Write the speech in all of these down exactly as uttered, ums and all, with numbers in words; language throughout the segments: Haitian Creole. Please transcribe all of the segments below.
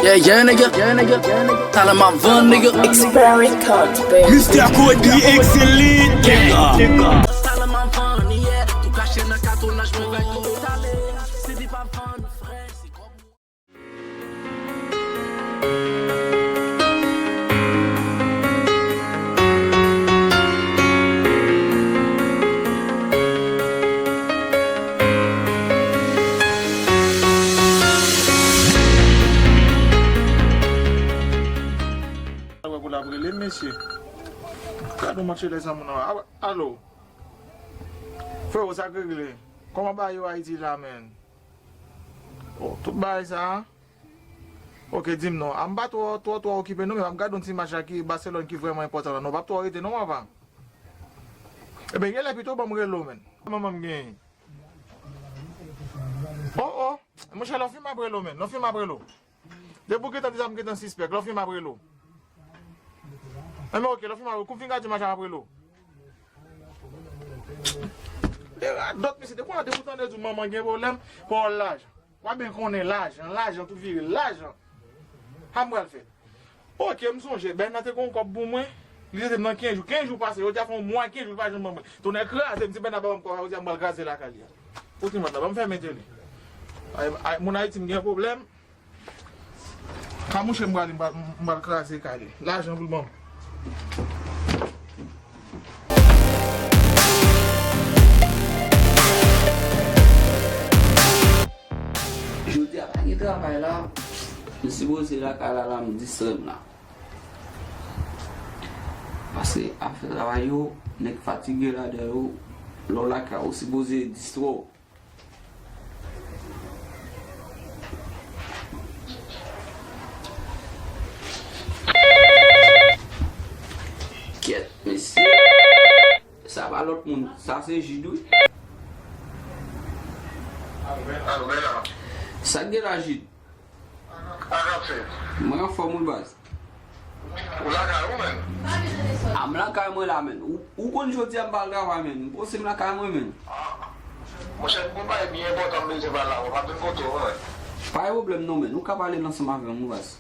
Yeah, yeah, nigga. Yeah, nigga. Talè m ap vann, nigga. Expert Records, baby. Mister Cody, excellent, nigga. Talè m ap vann, yeah. Tou kache nan katonnaj, mwen bay tou talè. Sidi pa vann, frè, se kòb. Wè pou l ap rele m, mesye. Gade yon match lè zanmi nan. Alo. Freo, sa k regle? Kòman bagay yo Ayiti la, menn? Oh, tout bagay sa a? Ok, di m non. A, m pa twò, twò, twò okipe non, men m ap gade yon ti match la ki Barcelone ki vrèman enpòtan la. Non, m p ap twò rete non, papa. Ebyen, genlè pito ban m rele w, menn. Manman m genyen. Oh, oh. Monchè, lè w fin m ap rele w, menn. Lè w fin m ap rele w. Depi w gentan di sa, m gentan sispèk. Lè w fin m ap rele w. Enben, ok, lè w fin m ap rele w. Kou m fin gade match la, m ap rele w. E, a, dòt mesye, depi w, depi w tande di w manman gen pwoblèm, pawòl lajan. W a byen konnen lajan, lajan, tout vire lajan. Sa m pral fè. Ok, m sonje, Bèna te gen yon kòb pou mwen. Li te di m nan kenz jou. Kenz jou pase, jodi a fè yon mwa, kenz jou li pa janm ban mwen. Tonnè kraze m, si Bèna pa ban m kòb sa, jodi a m pral kraze lakay li a. Poutri manda, ban m fèmen tele. Ay, ay, moun Ayiti, m gen pwoblèm. Ka mouche m pral, m pral, m pral kraze kay li. Lajan pou l ban m. Jodi a pa gen travay la, m sipoze lakay la, la m distrè m la. Paske afè travay yo, nèg fatige ladan yo, lè w lakay ou sipoze distrè w. Kyèt, mesye. Sa pa lòt moun, sa se Jid wi. Sa k gen la, Jid? Sa k ap fèt? Mwen anfòm wi baz. Ou lakay ou menm? A, m lakay mwen la menm. Ou, ou konn jodi a m pa al travay menm. M panse m lakay mwen menm. A, monchè, m gon bagay byen enpòtan m bezwen pale avè w. M ap vin kote w wi menm. Pa gen pwoblèm non menm. Ou ka pale l ansanm avè m wi baz.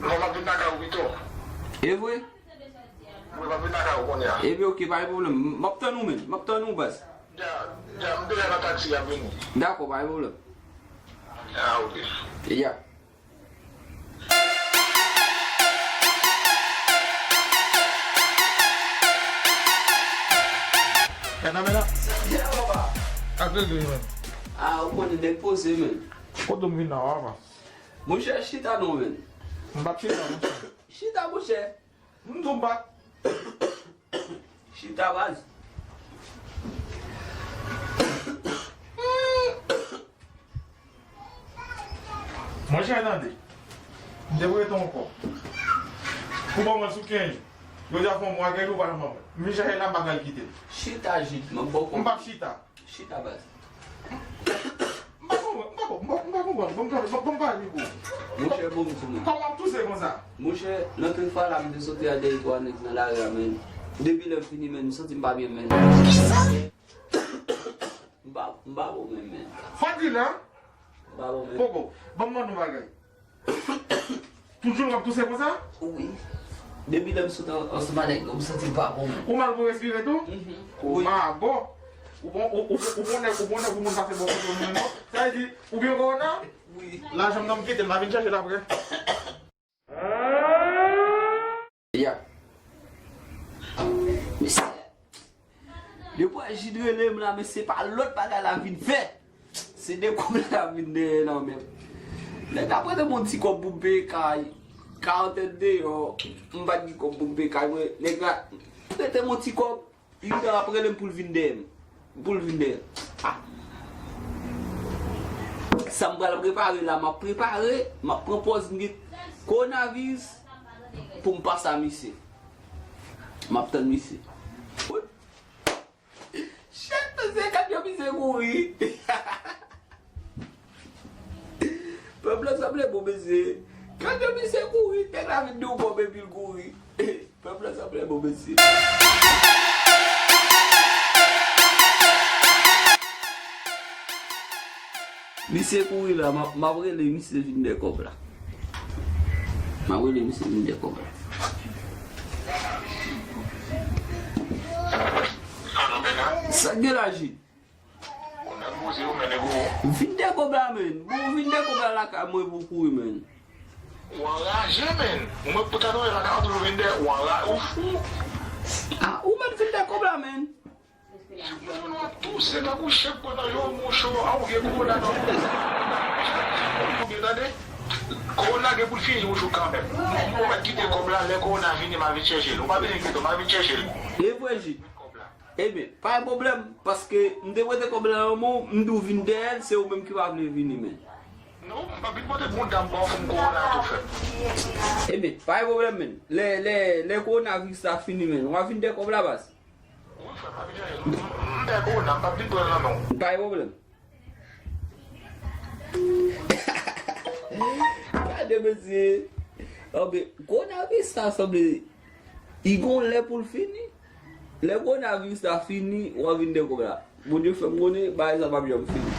Non, m ap vin lakay ou pito. E vre? Wi, m ap vin lakay ou kounye a. Ebyen, ok, pa gen pwoblèm. M ap tann ou menm. M ap tann ou baz. Ya, ya, m deja nan taksi, y ap vini. Dakò, pa gen pwoblèm. Ah, ok. Ya. Mèt nan, mèt nan. Sa k regle, menn? Ah, ou konnen nèg poze, menn. Kote m vin la, papa? Monchè, chita non, menn. M p ap chita, monchè. Chita, monchè. M tou bat. Chita, baz. Monchè, tande. M te prete yon kòb. Ou ban mwen sou kenz jou. Jodi a fè yon mwa, kenz jou ou pa nan ban mwen. M vin chache la, m pa pral kite l. Chita, Jid, m ap ba w kòb. M p ap chita. Chita, baz. M pa konprann, m pa konprann, m pa konprann. Ban m pale, ban m pale pou ou. Monchè, bon, m di nou. Kòman w ap touse konsa? Monchè, nan tèt fwa la, m te soti al dèyè twa nèg nan lari a, menn. Depi lè m fini, menn, m santi m pa byen, menn. M pa, m pa bon, menn, menn. Fadila? M pa bon, menn. Poko, ban m mande yon bagay. Toujou w ap touse konsa? Wi. Depi lè m sot an, ansanm avèk yo, m santi m pa bon menm. Ou mal pou respire tou? Mhm. Ou wi. Ma bon. Ou bon, ou, ou, ou bon nèg, ou bon nèg pou moun pase bò kote w menm non. Sa vle di, ou gen kòwona? Wi. Lajan m nan m kite l, m a vin chèche l apre. Ya. Mesye. Depi Jid rele m la, men se pa lòt bagay l ap vin fè. Se de kòb la l ap vin dèyè nan men m. Nèg la prete m yon ti kòb pou m peye kay. Karantèn deyò, m pa t gen kòb pou m peye kay mwen. Nèg la prete m yon ti kòb, li gentan ap rele m pou l vin dèyè m. Pou l vin dèyè m. Ah. Sa m pral prepare la, m ap prepare, m ap pran pòz m gen kowonaviris pou m pase a misye. M ap tann misye. Shit, mesye, gad yon misye kouri. Pèp la sanble bon, mesye. Gad yon misye kouri, nèg la vin di w kòb epi l kouri. Pèp la sanble bon, mesye. Misye kouri la, m ap, m ap rele misye vin dèyè kòb la. M ap rele misye vin de kòb la. Sa k gen la, Jid? Vin de kòb la, menn. Bon, vin de kòb la lakay mwen pou kouri, menn. Ou anraje, menn. Ou mwen pou ta nou la ka toujou vin de, ou anraje, ou fou. Ah, ou mèt vin de kòb la, menn. Ou ap touse tankou chèk pran nan yon moucho, a ou gen kowona nan ou. Ou byen tande? Kowona gen pou l fini yon jou kanmenm. Ou mèt kite kòb la, lè kowona vini, m a vin chèche l. Ou pa bezwen kite, m a vin chèche l. E vre, Jid. Kòb la. Ebyen, pa gen pwoblèm, paske m te prete kòb la nan men w, m di w vin dèyè l, se ou menm ki pa vle vini, menn. Non, m pa vin pote pou yon dam ba w pou m kowona tou fè. Ebyen, pa gen pwoblèm, menn. Lè, lè, lè kowonaviris la fini, menn, w a vin dèyè kòb la, baz. Wi, frè, m pa vin dèyè l. M, m, m dèyè kowona, m pa vin pran l nan men w. Pa gen pwoblèm. Gade mesye. Anben, kowonaviris sa sanble, li gon lè pou l fini. Lè kowonaviris la fini, w a vin de kòb la. Bondye fè m konnen, bagay sa p ap janm fini.